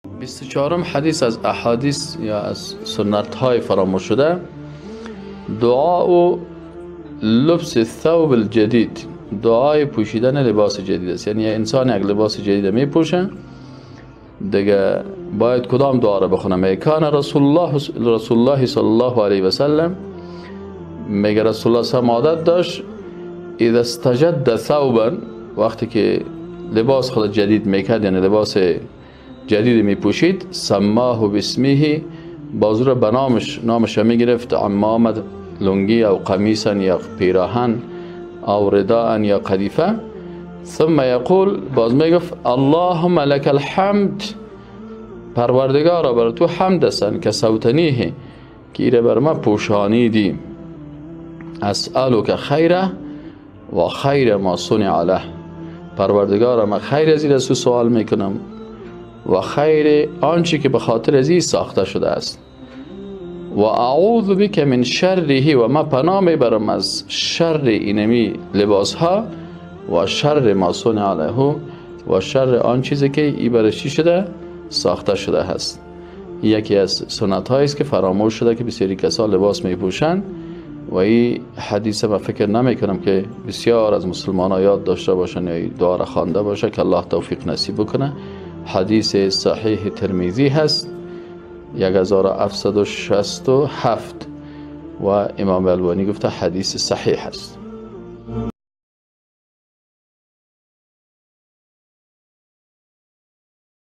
24 حدیث از احادیث یا از سنت های فراموش شده، دعا و لبس ثوب الجدید، دعای پوشیدن لباس جدید است. یعنی انسان یک لباس جدید می پوشه دیگه باید کدام دعا را بخونه؟ کان رسول الله صلی الله علیه و سلم، میگه رسول الله صلی عادت داشت اذا استجد ثوبا، وقتی که لباس خود جدید میکرد، یعنی لباس جدید میپوشید، سماه باسمه، بازو را به نامش میگرفت، عمامه لنگی او قمیصا یا پیراهن او رداء یا قدیفه. ثم یقول، باز میگفت اللهم لك الحمد، پروردگارا بر تو حمد است که سوتنیه، که ایره بر ما پوشانیدی. اسألک خیره و خیر ما صنع له، پروردگارا من خیر از این سوال میکنم و خیر آنچه که به خاطر از این ساخته شده است. و اعوذ بک من شره، و ما پناه میبرم از شر اینمی لباس ها و شر ما صنع له، و شر آن چیزی که ای برش شده ساخته شده هست. یکی از سنت هایی است که فراموش شده که بسیاری کسا لباس میپوشند و این حدیث ما فکر نمی کنم که بسیار از مسلمان ها یاد داشته باشن یا دعا را خوانده باشه که الله توفیق نصیب بکنه. حدیث صحیح ترمذی هست 1767 و امام البانی گفته حدیث صحیح است.